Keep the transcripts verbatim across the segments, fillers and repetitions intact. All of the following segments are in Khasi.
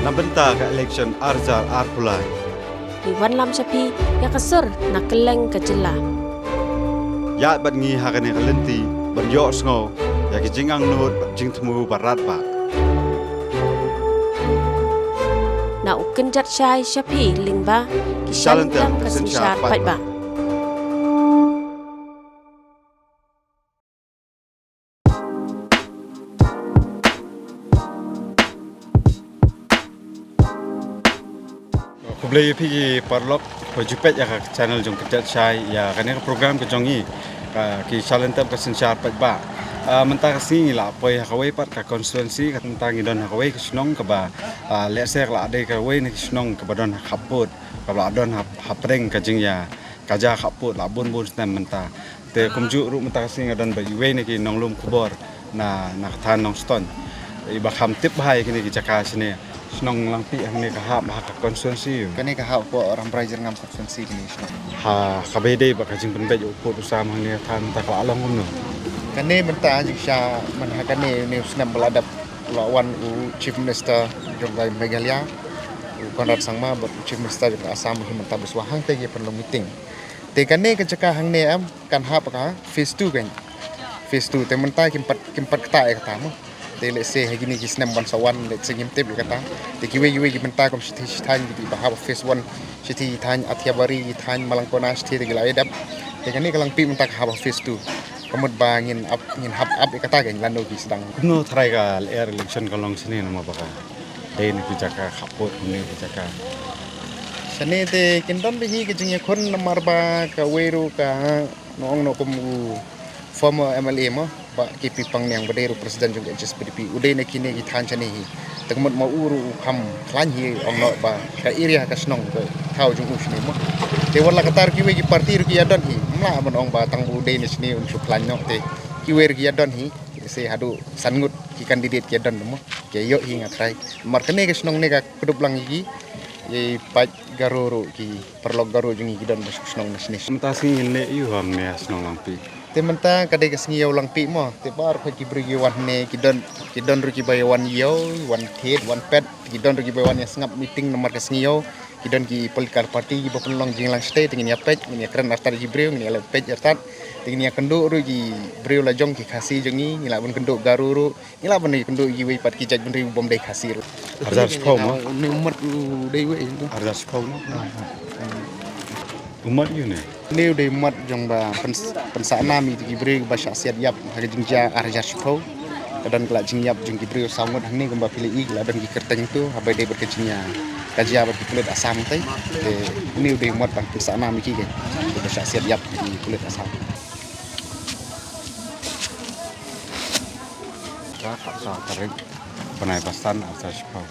Na bynta ka election ar hajar arphew lai. Ngi wanlam sha phi ïa ka sur na kylleng ka jylla. Ïaid bad ngi ha kane ka lynti ban ïohsngew ïa ki jingangnud bad jingthmu baroh ba. Na u kynjat shai sha phi lyngba ki shalynter ka synshar paidbah. Khublei ïa phi ki paralok, phi ju peit ïa ka channel jong Kynjat Shai, ïa kane ka program ka jong ngi, ka ki shalynter ka synshar paidbah. Ah, mynta ka sngi ngi la poi ha kawei pat ka constituency, ka mynta ngi don ha kawei ka shnong kaba, ah, lehse ka la dei kawei na ki shnong kaba don ha khappud, kaba la don ha, hapdeng ka jingïa ka jaka khappud la bun bun snem mynta. Te kumjuh ruh mynta ka sngi nga don bad iwei na ki nonglum khubor na, na ka thaiñ Nongstoiñ. Iba kham tip bha ïa kine ki jaka shane. Shnong Langpih hangne ka hap ha ka constituency. Kane ka hap hapoh Rambrai Jyrngam constituency kane shnong. Ha kaba ïadei bad ka jingpynbeit u pud u sam hangne ka thaiñ mynta ka la long kumno? Kane mynta jingshisha man ha kane une u snem ba la dep la wan u Chief Minister jong ka Meghalaya, u Conrad Sangma, bad u Chief Minister jong ka Assam, u Himanta Biswa, hangta ki pynlong meeting. Te kane ka jaka hangne em kan hap ka phase two kan. Phase two te mynta kim pat, kim pat ktah ïa kata mo. Te lehse ha kine ki snem ban sa wan lehse ngim tip ïa kata. Te kiwei kiwei ki bynta kum shithi shithaiñ kiba hap phase one, shithi thaiñ Athiabari, thaiñ Malangkona, shithi te ki la ïa dep. Te kane ka Langpih mynta ka hap phase two. Ka mut ba ngin ap, ngin hap ap ïa kata kan lano ki sdang. Kumno tharai ka lyer election ka long shane namar ba ka dei na ki jaka khappud, na ki jaka. Shane te kin don bha hi ka jingïakhun namar ba kawei ruh ka nong nong kum u former M L A mo, Bah K P Pangniang ba dei ruh president jong ka H S P D P, u dei na kine ki thaiñ shane hi. Te ka mut ma u ruh u kham khlaiñ hi ong noh ba ka area ka shnong ka thaw jong u shane mo. Te wat la katta kiwei ki party ruh ki ïa don hi. Ym lah ban ong ba tang u dei na shane un shu khlaiñ noh te kiwei ruh ki ïa don hi. Lehse haduh san ngut ki candidate ki ïa don mo. Ki ïoh hi nga tharai. Namar kane ka shnong ne ka kdup lang ïa ki. Ïa i paid Garo ruh ki paralok Garo jong ngi ki don ba shu shnong na shane. Mynta sngi ngin leh ïa u hangne ha shnong Langpih. Te mynta ka dei ka sngi ïa u Langpih mo. Te baroh khoit ki briew ki wan hangne ki don, ki don ruh kiba ïa wan ïew, wan thied, wan pet, ki don ruh kiba ïa wan ïa sngap meeting namar ka sngi ïew. Ki don ki political party kiba pynlong jingïalang shatei, te ngin ïa peit, ngin ïa kren artat ki briew, ngin ïa leh peit artat. Te ngin ïa kynduh ruh ki briew la jong ki Khasi jong ngi, ngi lah ban kynduh Garo ruh. Ngi lah ban ïa kynduh kiwei pat ki jaitbynriew bym dei Khasi ruh. Arhajar shiphew mo? Une u mat u dei wei tu. Arhajar shiphew mo? U mat ïa une. Une u dei u mat jong ba pyns-, pynsah nam ïa ki briew ba shah siat ïap ha ka jingjia arhajar shiphew. Ka don ka la jingïap jong ki briew saw ngut hangne kumba phi la i, ka la don ki kyrteng tu haba dei bad ka jingïa ka jia bad ki pulit Assam te. Te une u dei u mat ba pynsah nam ïa ki, ki ba shah siat ïap ki pulit Assam. Ka khatsaw tarik bnai ba san arhajar shiphew.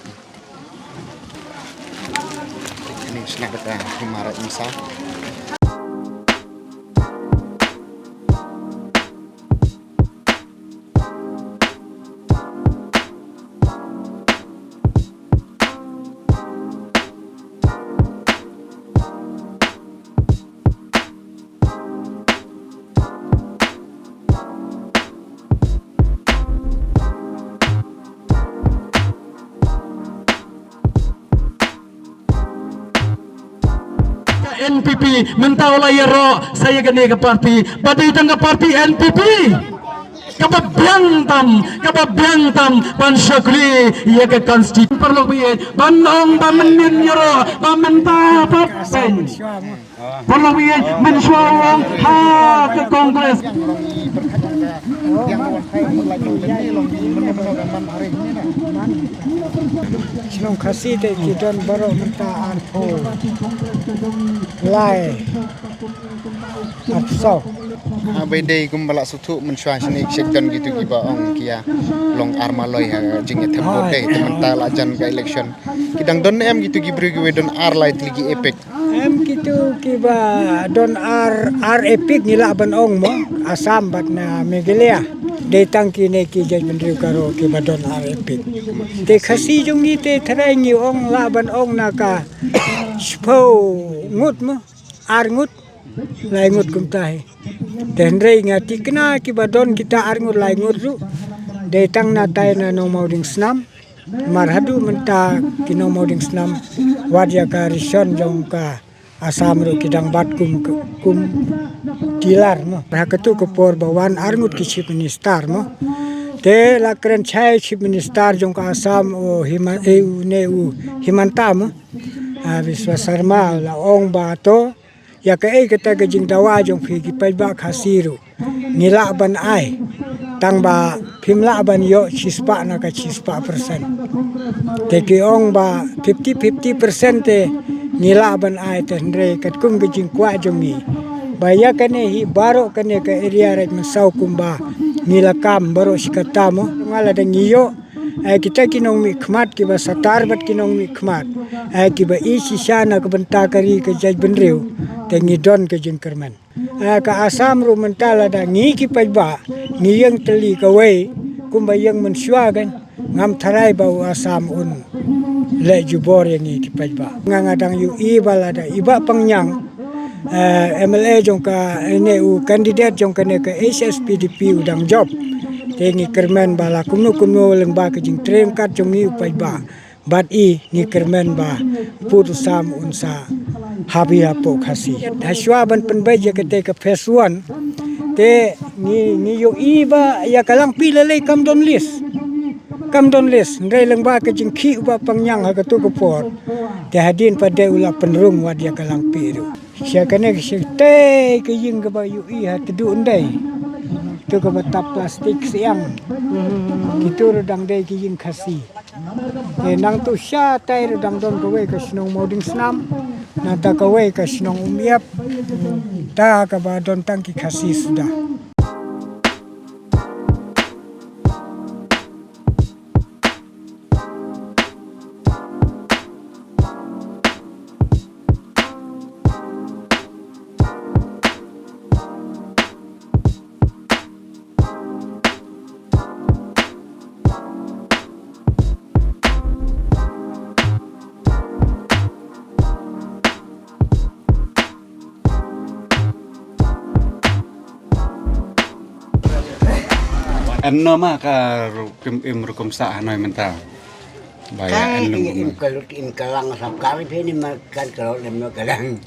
Ini sna kata hima rat misa. Ka N P P mynta u la ïaroh sa ïa kane ka party, ba dei tang ka party N P P kaba biang tam, kaba biang tam ban shakri ïa ka constitution. Paralok ba ïeit, ban ong ba mynnin ïaroh ba mynta pat. Paralok ba ïeit, mynshuwa u ong ha ka Congress. Shnong Khasi te ki don baroh mynta arphew lai, arphew saw. Ha ba ïadei kumba la sngewthuh mynshuwa shane ki don kitu kiba ong ki ïa long ar maloi ha jingïathem vote te, te mynta la jan ka election. Ki dang don em kitu ki briew kiba don ar lai tylli ki EPIC? Em kitu kiba don ar, ar EPIC ngi lah ban ong mo, Assam bad na Meghalaya. Dei tang kine ki jaitbynriew Garo kiba don ar EPIC. Te Khasi jong ngi te tharai ngi ong lah ban ong na ka shiphew ngut mo, ar ngut, lai ngut kumta hi. Te hynrei nga tikna kiba don kita ar ngut lai ngut ruh dei tang na tai na Nongmawdingsnam. Mar haduh mynta ki nongmawdingsnam wat ïa ka ration jong ka Assam ruh ki dang bat kum, kum dealer mo. Ha katu ka por ba wan arngut ki chief minister mo. Te la kren shai chief minister jong ka Assam u Hima, eh, u ne u Himanta mo. Ah, Biswa Sarma la ong ba to ïa kaei kata ka jingdawa jong phi ki paidbah Khasi ruh ngi lah ban ai, tang ba phim lah ban ïoh shispah na ka shispah percent. Te ki ong ba fifty fifty percent te ngi lah ban ai, te hynrei katkum ka jingkwah jong ngi ba ïa kane hi baroh kane ka area Raid Mynsaw kumba ngi la kam baroh shi katta mo. Nga la dang ïoh, eh, kita ki nongmihkhmat kiba satar bad ki nongmihkhmat, eh, kiba i shisha na ka bynta ka ri ka jaitbynriew, te ngi don ka jingkyrmen. Eh, ka Assam ruh mynta lada ngi ki paidbah ngi ïeng tylli kawei kumba ïeng mynshuwa kan, ngam tharai ba u Assam un leh jubor ïa ngi ki paidbah. Nga nga dang ïohi ba lada i Bah Pangniang, eh, M L A jong ka, eh, ne u candidate jong kane ka H S P D P u dang jop, te ngi kyrmen ba la kumno kumno lyngba ka jingtrei ryngkat jong ngi u paidbah bad i ngi kyrmen ba pud u Sam un sa hap ïa pud Khasi. Hashwa ban pynbeit ïa kata ka phase one, te ngi, ngi ïohi ba ïa ka Langpih lei lei kam don list. Kam don list, hynrei lyngba ka jingkhih u Bah Pangniang ha katu ka por, te hadien pat de u la pynrung wat ïa ka Langpih ruh. Sha kane ka shatei ka ïing kaba ïohi ha Tduh Ndei, tu kaba tap plastik siang. Kitu ruh dang dei ki ïing Khasi. Te nangtu shatei ruh dang don kawei ka shnong Mawdingsnam, nangta kawei ka shnong Umyiap, ta kaba don tang ki Khasi suda. Em no ma ka ru-, kim im rukom sa hanoi mynta. Ba ya Ka en lung im, im kalut im kalang sap kari phe ni ma kan kalau nem no kalang.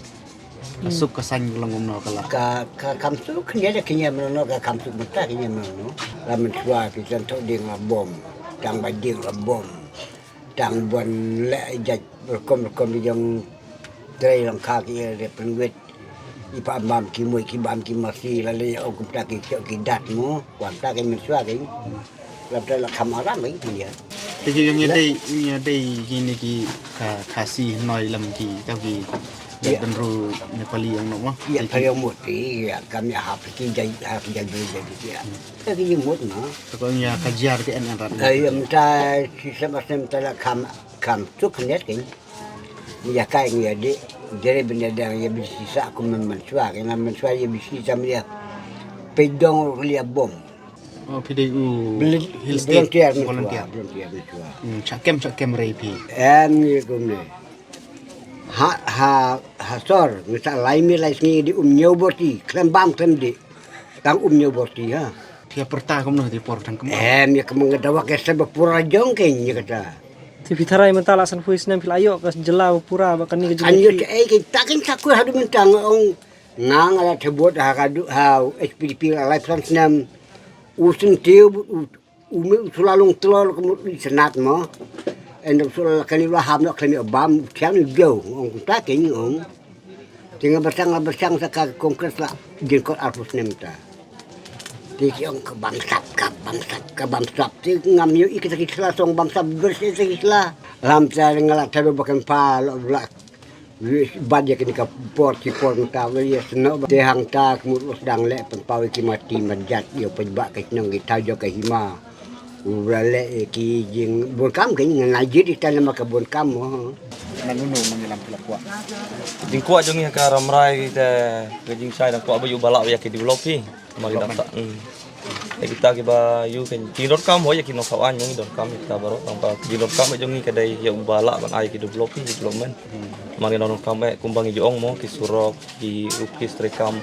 Ka suk ka sain ka long kumno ka la. Ka, ka kam suk khyndiat da khyndiat mano ka kam suk mynta khyndiat mano. La mynshuwa phi tang thoh dieng la bom. Tang ba dieng la bom. Tang ban leh jait rukom rukom jong trei lang kha ki re pynwit. I pa bam ki mui ki bam ki masi la leh ong kumta ki chok ki dat mo. Kumta ki mynshuwa ki. Lap da la kham aram lagi dia. Te ki ïa dei, ïa dei kine ki Kha-, Khasi Hnoi lam ki, ta ki, ïa, Bynru Nepali ïa noh mo. Ïa, te ki pha ïa mut ki, ïa, kam ïa hap ki jai, hap jai bri jai ki ïa. Ta ki ïa mut mo. Ta ko ïa ka jar ki en en rat. Eh, ïa mynta si sem sem ta la kham, kham tuk net ki. Ïa kai ïa dei, jere bynta dang ïa bisi sa kum mynshuwa, ki na mynshuwa ïa bisi sa ïa. Pei dong ïa bom. Oh, phi dei u Bel-, Hill State volunteer, volunteer. Volunteer, volunteer. Hmm, shah kem, shah kem rei phi. Em, ngi kumne. Ha, ha, ha sor, ngi sa lai mi lai sngi di um ñiew borti, klem bam klem di. Tang um ñiew borti, ha. Phi ïa pyrta kumno di por tang kumno. Em, ïa kumno nga dawa ke seba pura jong ke ngi kata. Te phi tharai mynta la sanphew snem phi la ïoh ka jylla ba pura ba kane ka jylla. An ïoh te ei ke ta ken sa kur haduh mynta nga ong. Nga nga la thebut ha ka du-, ha H P D P la laiphew snem. U syntiew u, u me u sula long tlor ka mut u senat mo. En u sula la kani la ham la kani bam u thiang u geu ong ta ke ni ong. Te nga bersang, nga bersang sa ka Congress la jingkot arphew snem ta. Te ki ong ka bam sap, ka bam sap, ka bam sap. Te ngam ïohi kita ki sla song bam sap bersih kita ki sla. Lam ta nga la thadu bakan pa la, la Bad ïa kine ka por ki por mynta ba ïa snoh ba te hangta ka mut u sdang leh pynpaw ïa ki mati manjat ïa u paidbah ka shnong ki thaw jong ka hima. U ba leh ïa ki jingbun kam ka ngan ai jied ïa ka nama ka bun kam mo. Ngan unu ngan ïalam phi la kwah. Jingkwah jong ngi ha ka Rambrai te ka jingshai dang kwah ba ïa u ba lah ïa ki develop hi. Namar ki dang sah, hmm. Ïa kita kiba ïoh ki jingdonkam, hooid ïa ki nongthaw aiñ ngi donkam ïa kita baroh, tang ba ki jingdonkam jong ngi ka dei ïa u ba lah ban ai ki develop, development. Namar ngi donkam eh kumba ngi ju ong mo, ki surok, ki office treikam,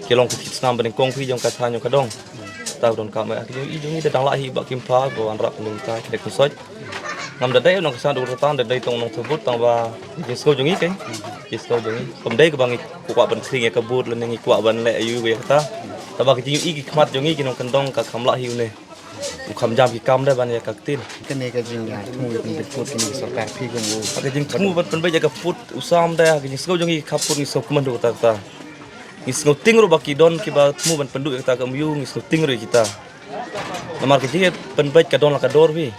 ki long ki snam ba nyngkong phi jong ka thaiñ jong ka dong. Kita donkam eh ki jong i jong ngi da dang lah hi ba kim pha ba wanrah pynlong kita ki dei kumsoi. Ngam da dei u nongkyrshan dur kata, da dei tang u nongthoh vote, tang ba jingsngew jong ngi keiñ. Jingsngew jong ngi. Kam dei kaba ngi kwah ban khring ïa ka vote lane ngi kwah ban leh aïu ïa kata. Tang ba ka jingïohi ki khmat jong ngi ki nongkyndong ka kham lah hi une. U kham jam ki kam de ban ïa ka ktien. Kane ka jingthmu ban pynbeit vote kane ka sorkar phi kum u. Ha ka jingthmu ban pynbeit ïa ka vote u sam de, ha ka jingsngew jong ngi ka vote ngi sngewkmen ruh kata kata. Ngi sngewtieng ruh ba ki don kiba thmu ban pynduh ïa kata ka M O U, ngi sngewtieng ruh ïa kita. Namar ka jingpynbeit ka don la ka dor phi.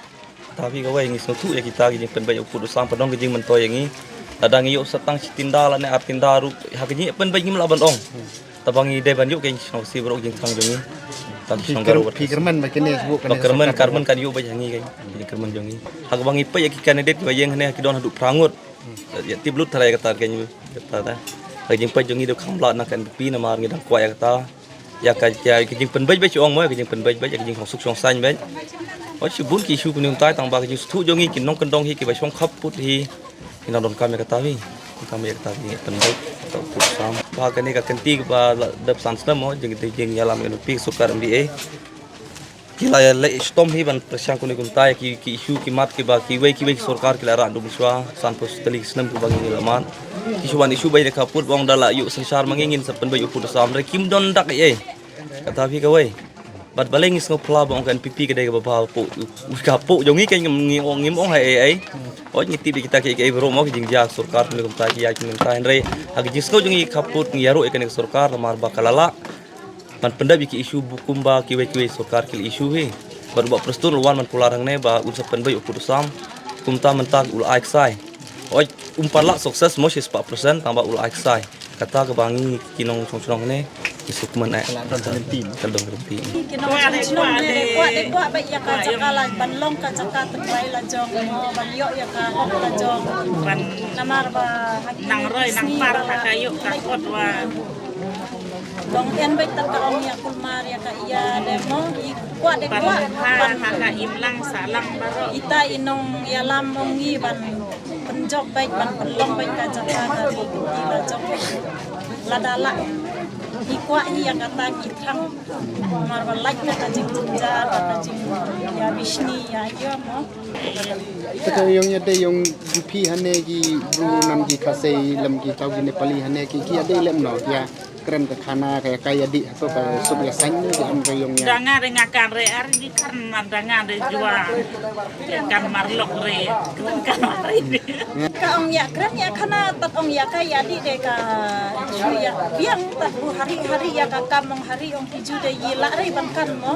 Kata phi kawei, ngi sngewthuh ïa kita ki jingpynbeit u pud u sam, ka don ka jingmyntoi ïa ngi. Lada ngi ïoh sa tang shi tynda lane ar tynda ruh, ha ka jingpynbeit ngim lah ban ong. Tang ba ngi dei ban ïoh ka jingsngewsih baroh ka jingthrang jong ngi. Tang ki Phi shong kyrm-, garo phi kyrmen ba kine sbu kane ba kyrmen, sorkar kyrmen kan ïoh beit ha ngi ka jingkyrmen jong ngi. Ha kaba ngi peit ïa ki candidate kiba ïeng hangne ha ki don haduh phra ngut. Ïa tip lut tharai kata ka ngi kata ta. Ha ka jingpeit jong ngi dei kham lah na ka N P P namar ngi dang kwah ïa kata. Ïa ka, ïa ka jingpynbeit beit shu ong mo, ïa ka jingpynbeit beit, ïa ka jingshong suk shong saiñ beit. Oi shibun ki issue kumne kumtai tang ba ka jingsngewthuh jong ngi ki nongkyndong hi kiba shong khaput hi. Ki nang donkam ïa kata hi. Donkam ïa kata hi pynbeit kata u pud u sam. Ba kane ka kynti kaba la dep san snem mo, jing, jingïalam N P P sorkar M D A. Ki la leh shitom hi ban pyrshang kumne kumtai ki, ki issue ki mat kiba kiwei kiwei ki sorkar ki la rah duh mynshuwa, sanphew tylli ki snem kiba ngi la mad. Ki shu wan issue ba ïa ka pud ba ong da la ïoh synshar ma ngi ngin sa pynbeit u pud u sam re kim don dak ei ei. Kata phi kawei. Bad balei ngi sngew phla ba ong ka N P P ka dei kaba bha pud, ka pud jong ngi ka ngim, ngi ong ngim ong ha ei ei. Oi ngi tip ïa kita ki ei ei baroh mo ki jingjia sorkar kumne kumtai ki ïa kumne kumtai hynrei ha ki jingsngew jong ngi ka pud ngi ïaroh ïa kane ka sorkar namar ba ka la lah. Ban pyndep ïa ki issue ba kumba kiwei kiwei sorkar ki la issue hi. Bad u Bah Prestone u la wan ban kular hangne ba un sa pynbeit u pud u sam. Kumta mynta u la ai ksai. Oi, um pat lah success mo shispah percent tang ba u la ai ksai. Kata kaba ngi ki nongshong shnong hangne ngi sngewkmen eh. Ka la don ka lynti. Ka la don ka lynti. Ki nongshong shnong hangne de kwah, de kwah beit ïa ka jaka la ban long ka jaka tynrai la jong mo, ban ïoh ïa ka hok la jong. Ban namar ba ha ki nang roi nang par ha ka ïoh ka kot wa. Long en beit tang ka ong ïa kulmar ïa ka ïa de mo i kwah de kwah ban ha ka im lang sah lang baroh. Ita i nongïalam ong ngi ban pynjop beit ban pynlong beit ka jaka ka ri ki la jop beit. Lada lah i kwah i ïa kata ki thrang. Mar ba lait na ka jingjynjar ka jingïabishni ïa ïa mo. Te ka ïong ïa dei ïong U P hangne ki bru nam ki Khasi lem ki tau ki Nepali hangne ki ki ïa dei lem no ïa. Kren ka khana ka ïa ka ïa dih hato ka sup ïa saiñ ne ka em ka ïong ïa. Da nga re nga kan re ar di kan mar da nga re jua. Kan mar lok re. Kan mar re. Ka ong ïa kren ïa khana tat ong ïa ka ïa dih de ka shu ïa biang tat bu hari hari ïa ka kam ong hari ong ki ju de yi la re ban kan mo.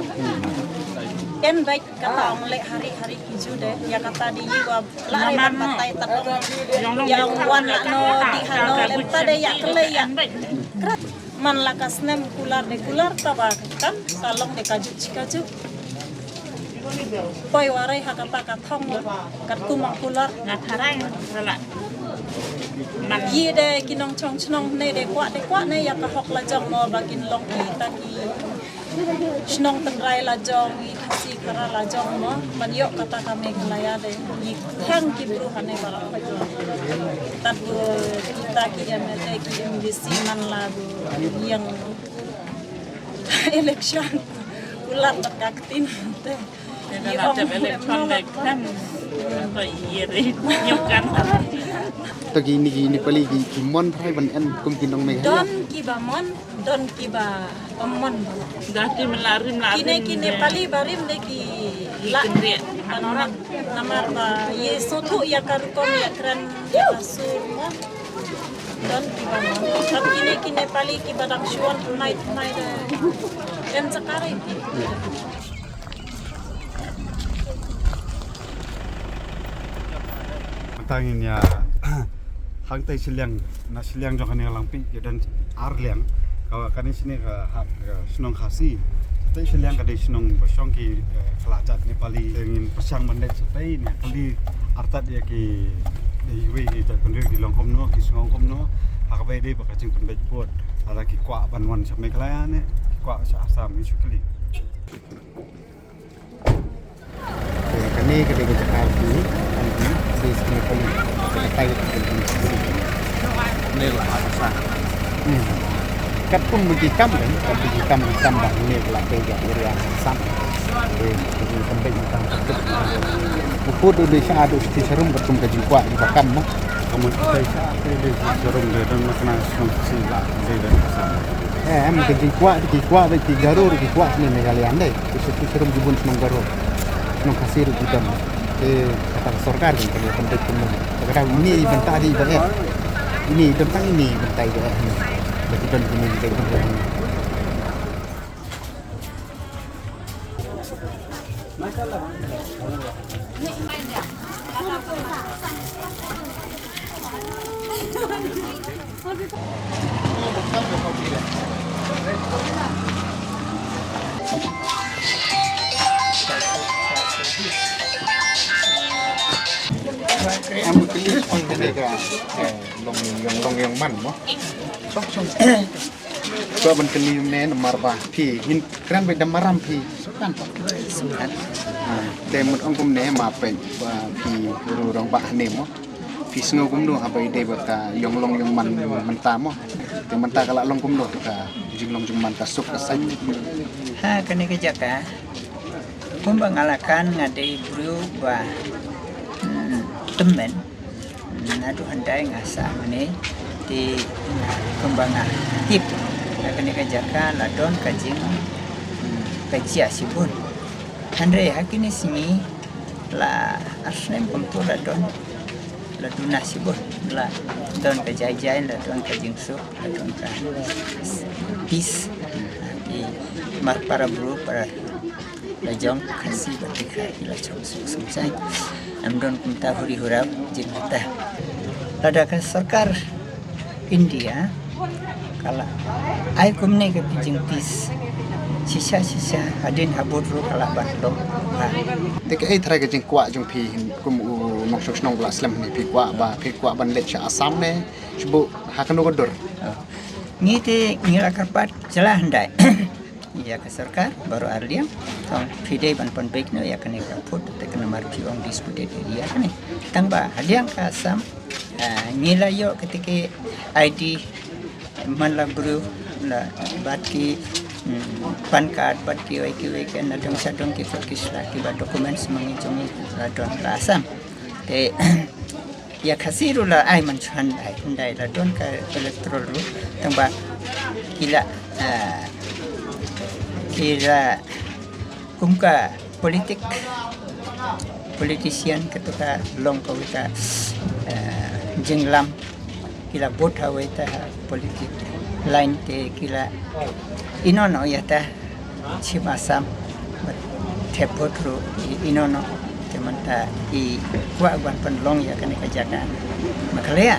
En bai kata ong le hari hari ki ju de ïa kata de yi wa La ai ban batai ta dong. Yang wan la no di hano lem ta de yak le yak. Krat. Man la ka snem kular de kular ta ba kan ka long de ka juk chi ka juk. Poi warai ha kata ka thong kat kumang kular. Nga tharai la. Man yi de ki nongchong chnong ne de kwah de kwah ne yak ka hok la jong mo ba kin long ki ta ki. Shnong tynrai la jong, i Khasi Khara la jong mo, ban ïoh kata ka Meghalaya de, i khang ki bru hane ba la. Tat ko kita ki M L A ki M D C man la ko ïeng election. Kular tat ka ktien te. Election de kan. Ko i re. Ïoh kan. To ki ni ki ni pali ki mon thrai ban en kum ki nong Meghalaya. Don ki ba mon. Don kiba pamon. Da ki melarim larim. Kine kine pali barim de ki la. Namar ba ye sotu ya karukom ya kran ya kasur mo. Don kiba mon. Kap kine kine pali kiba dang shuan tunai tunai de. Em sakare ki. Tang in ïa hangtai shiliang na shiliang jong kane ka Langpih ki don ar liang ka kane shine ka ha ka shnong Khasi. Tai shiliang ka dei shnong ba shong ki khlajat Nepali ngin pyrshang ban dei shatai ne kali artat ïa ki iwei ki jat pynriew ki long kumno ki shnong kumno ha ka bai dei ba ka jingpynbeit vote. Ada ki kwah ban wan sha Meghalaya ne ki kwah sha Assam ngi shu kali. Kane ka dei ka jaka ki, ki base ki Nepali. Ka dei ka jaka ki. Ne la ha sa. Hmm. Kat pun bagi kam kan, kat bagi kam kam ba ne la dei ka area sam. Ka jingpynbeit tang ka tip. U pud u dei sha, u dei sha rum, kat kum ka jingkwah iba kam mo. Ka mut ka dei sha, ka dei sha rum, dei don ma kane shnong Khasi la, dei don ma kane. Eh, em, ka jingkwah, ki kwah, ki Garo, ki kwah, ne Meghalaya, dei. Ki sha, ki sha rum, ki bun shnong Garo. Shnong Khasi ruh ki don. Te kata ka sorkar kan ka dei pynbeit kumno. Kata ini i bynta di ba eh. Ini i bynta, ini i bynta i ba eh. Ba ki don kine ki dei pynbeit. Em kylli ong kane ka, eh, long yong, long yong man mo. Sok sok. Ko ban kylli ne namar ba phi hin kren ba da maram phi. Sukan. Sukan. Ah, te mut ong kumne ma pyn ba phi ru rong ba ne mo. Phi sngew kumno haba i dei ba ka yong long yong man mynta mo. Te mynta ka la long kumno ka jinglong jingman ka suk ka saiñ. Ha kane ka jaka. Kumba nga la kan nga dei briew ba, mm, tymmen. Mm, naduh hyndai nga sah mane te kumba nga tip. Ha kane ka jaka la don ka jing, mm, ka jia shibun. Hynrei ha kine sngi la ar snem kumto la don, la duna shibun, la don ka jai jai, la don ka jingsuk, la don ka peace. Ki mar para bru para la jong Khasi bad Dkhar ki la chong suk suk jai. Em don kumta huri hura jing kata. Lada ka sorkar India ka la ai kumne ka jing peace. Shisha shisha hadien habud ruh ka la ban long. Ha. Te ka ei trai ka jingkwah jong phi hin kum u nongshong shnong ba la slem ne phi kwah ba phi kwah ban leit sha Assam ne shibun ha kano ka dur. Oh. Ngi te ngi la kyrpad jala hyndai. Ïa ka sorkar baroh arliang. Tang phi dei ban pynbeit noh ïa kane ka pud te ka namar phi ong disputed area kane. Tang ba hadien ka Assam, ah, ngi la ïoh kata ka I D man la bru la bad ki, mm, pan card bad ki wei ki wei ki na dong sha dong ki pud ki sla ki ba documents ma ngi jong ngi la don la Assam. Te ïa Khasi ruh la ai man shuh hyndai, hyndai la don ka electoral ruh tang ba ki la, ah, ki la kum ka politik, politician katu ka long kawei ka, ah, jinglam ki la bud ha wei ta politik line te ki la ino no ïa ta. Chim Assam bad thep vote ruh i ino no te mynta i kwah ban pynlong ïa kane ka jaka Meghalaya.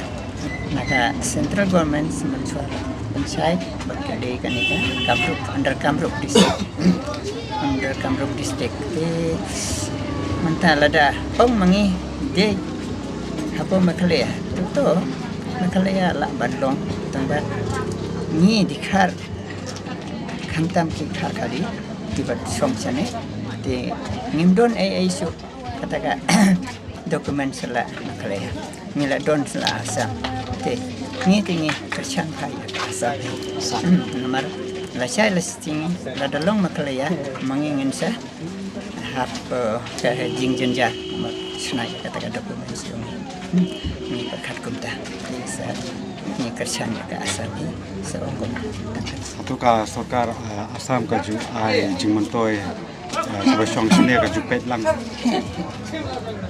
Na ka central government sa mynshuwa pynshai bad ka dei kane ka Kamrup, under Kamrup district. Under Kamrup district. Te mynta lada ong ma ngi dei hapoh Meghalaya. To to Meghalaya lah ban long tang ba ngi Dkhar khamtam ki Dkhar kali ki ba shong shane te ngim don ei ei shuh kata ka document sha la Meghalaya. Ngi la don sha la Assam te ngi te ngi kyrshan bha ïa ka Assam. Hmm, namar lashai lashai lada long Meghalaya ma ngi ngin sa hap, eh, ka jingjynjar ma shna ïa kata ka document sha ngi. Hmm, ngi pyrkhat kumta. Ngi sa ngi kyrshan ïa ka Assam hi sa ong kumta. Hato ka sorkar, eh, Assam ka ju ai jingmyntoi, eh, kaba shong shane ka ju peit lang?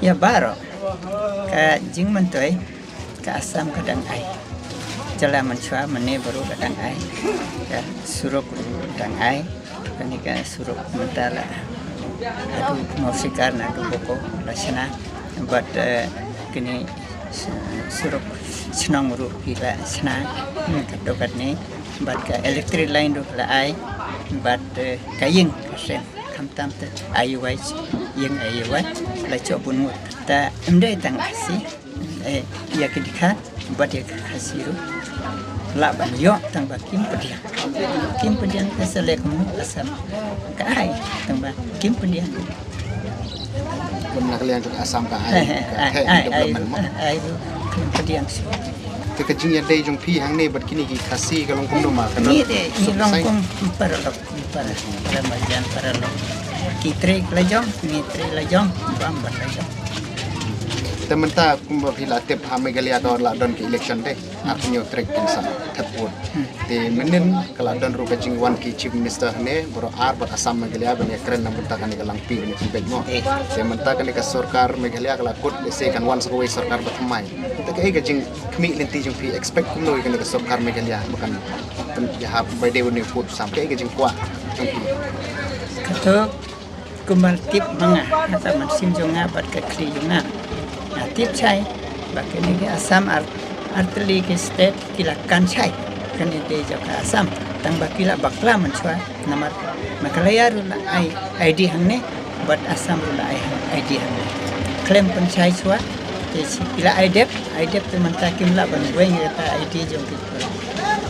Ïa baroh ka jingmyntoi ka Assam ka dang ai. Jylla mynshuwa mynne baroh ka dang ai. Ka surok ruh dang ai. Kane ka surok mynta la haduh Mawsikar naduh Boko la shna. Bad, eh, kine surok shnong ruh ki la shna. Hmm, katto katne. Bad ka electric line ruh la ai. Bad, eh, ka ïing ka seng khamtam te aiwai ïing aiwai la choh bun ngut. Ta ym dei tang Khasi, eh, ïa ki Dkhar bad ïa ki Khasi ruh lah ban ïoh tang ba kim pdiang. Kim pdiang ka sa leh kumno Assam ka ai tang ba kim pdiang. Kum na ka liang jong Assam ka ai, eh, eh, ka ai, theh ai, ai, development mo. Ai, ai, kim pdiang shuh. Te ka jingïadei jong phi hangne bad kine ki Khasi ka long kumno ma ka ngi long suk seng? Kum paralok, kum para, para marjan, paralok. Ki trei la jong, ngi trei la jong, bam ban la jong. Te mynta kumba phi la tip ha Meghalaya ka la don ki election te. Ar hynñiew tarik kin sa thep vote. Te mynnin ka la don ruh ka jingwan ki Chief Minister hangne baroh ar bad Assam Meghalaya ban ïakren na bynta kane ka Langpih kane ka beit mo. Te mynta kane ka sorkar Meghalaya ka la kut lehse kan wan sa kawei sorkar ba thymmai. Te kaei ka jingkhmih lynti jong phi, expect kumno ïa kane ka sorkar Meghalaya ba kan pyn-, ïahap bai dei une u pud u sam, kaei ka jingkwah jong phi? Kato kumba tip ma nga, kata mynsiem jong nga bad ka khlieh jong nga. Nga tip shai ba kine ki Assam ar, artylli ki state ki la kan shai. Kane dei jong ka Assam, tang ba ki la bakla mynshuwa, namar Meghalaya ruh la ai ID hangne bad Assam ruh la ai ID hangne. Khlem pynshai shuwa, te shi ki la ai dep, ai dep te mynta kim lah ban weng ïa kata ID jong ki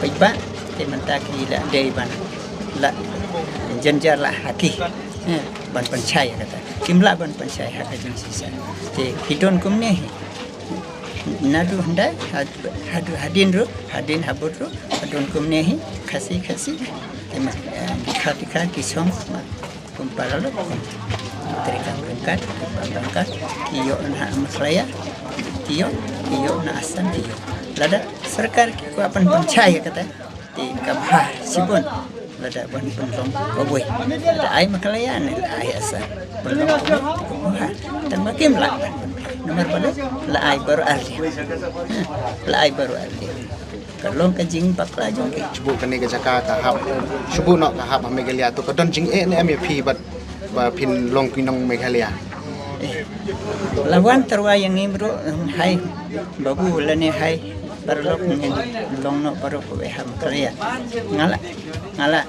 paidbah, te mynta ki la dei ban la jynjar la ha ki. Eh, ban pynshai ïa kata. Kim lah ban pynshai ha ka jingshisha. Te ki don kumne hi. Naduh hyndai, had-, haduh hadien ruh, hadien habud ruh, ka don kumne hi, Khasi, Khasi. Te ma, eh, dikha, dikha, ki shong, ma, kum paralok, kum Trikam Rengkat, kum Bangkat, ki ïoh na Meghalaya, ki ïoh, ki ïoh na Assam, ki ïoh. Lada sorkar ki kwah ban pynshai ïa kata. Te ka bha shibun lada ban pynlong kawei. Lada ai Meghalaya ne la ai Assam, pynlong kawei ka bha. Tang ba kim lah ban pynlong. Namar balei? La ai baroh arliang. Hmm. La ai baroh arliang. Ka long ka jingbakla jong ki. Shu buh kane ka jaka ka hap, shu buh noh ka hap ha Meghalaya, to ka don jingeh ne em ïa phi bad ba phin long ki nong Meghalaya? Eh, la wan tyrwa ïa ngi bro, hai babu lane hai paralok, ngin long noh baroh kawei ha Meghalaya. Nga la, nga la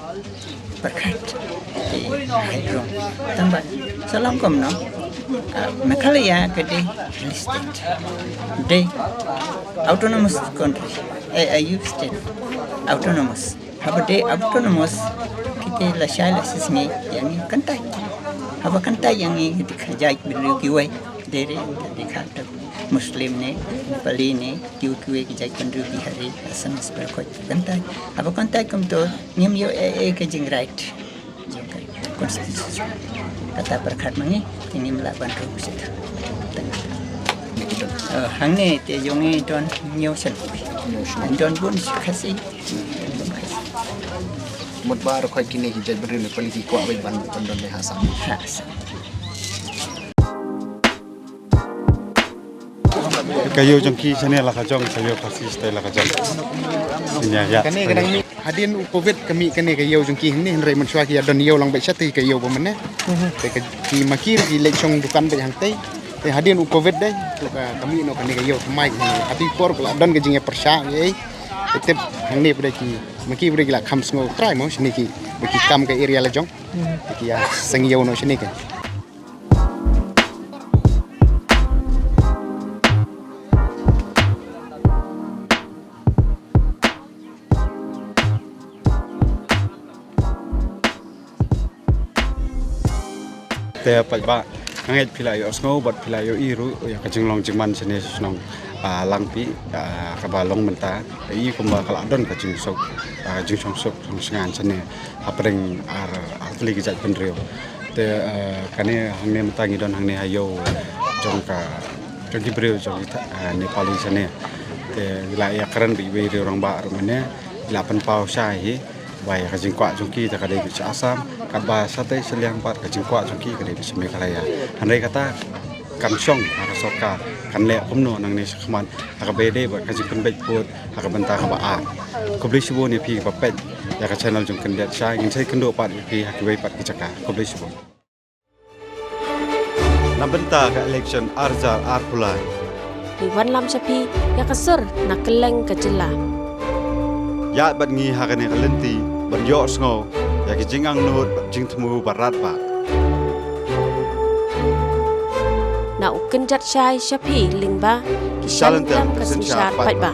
pyrkhat. Eh, hai bro. Tang ba sa long kumno? Ah, Meghalaya ka dei state. Dei autonomous country. Eh, A U state. Autonomous. Haba dei autonomous, kita la shai la shisngi ïa ngi kyntait. Haba kyntait ïa ngi, kita ka jaitbynriew kiwei, dei re, kita ka Muslim ne, Nepali ne, kiwei kiwei ki jaitbynriew Bihari, Assamese baroh kyntait. Haba kyntait kumto, ngim ïoh ei ei ka jingright jong ka constitution. Kata pyrkhat ma ngi, te ngim lah ban rung shuh. Tang. Eh, hangne te jong ngi don hynñiew shnong. Don bun Khasi. Mut ba ruh kine ki jaitbynriew Nepali ki kwah beit ban, ban don ha Assam. Ha Assam. Ka ïew jong ki shane la ka jong, ka ïew Khasi state la ka jong. Ïa, ïa. Kane ka dang mih hadien u covid ka mih kane ka ïew jong ki hangne, hynrei mynshuwa ki ïa don ïew lang beit shatei ka ïew ba mynne. Te ka, ki ma ki ruh ki leit shong dukan beit hangtei. Te hadien u covid dei, to ka, ka mih noh kane ka ïew thymmai hangne. Hadien por ka la don ka jingïapyrshah ei. Te tip hangne pat ki ma ki pat ki la kham sngew trai mo shane ki, ba ki kam ka area la jong. Ki ïa seng ïew noh shane ki. Te paidbah, nga ngeit phi la ïohsngew bad phi la ïohi ruh ïa ka jinglong jingman shane sha shnong, ah, Langpih, ah, kaba long mynta. I kumba ka la don ka jingsuk, ah, jingshongsuk shongsngan shane hapdeng ar, artylli ki jaitbynriew. Te, eh, kane hangne mynta ngi don hangne ha ïew jong ka, jong ki briew jong ki tha-, eh, Nepali shane. Te ngi la ïakren bad iwei i rangbah ruh mynne, ngi la pynpaw shai hi ba ïa ka jingkwah jong ki te ka dei beit sha Assam, katba shatei shiliang pat ka jingkwah jong ki ka dei beit sha Meghalaya. Hynrei kata kan shong ha ka sorkar, kan leh kumno nangne shakhmat ha kaba ïadei bad ka jingpynbeit vote ha ka bynta kaba ar. Khublei shibun ïa phi ba peit ïa ka channel jong Khyndiat Shai, ngin sa ïakynduh pat ïa phi ha kiwei pat ki jaka. Khublei shibun. Na bynta ka election ar hajar arphew lai, ngi wanlam sha phi ïa ka sur na kylleng ka jylla. Ïaid bad ngi ha kane ka lynti ban ïohsngew ïa ki jingangnud bad jingthmu ba radbah. Na u Khyndiat Shai sha phi lyngba ki sha lyntem ka synshar paidbah.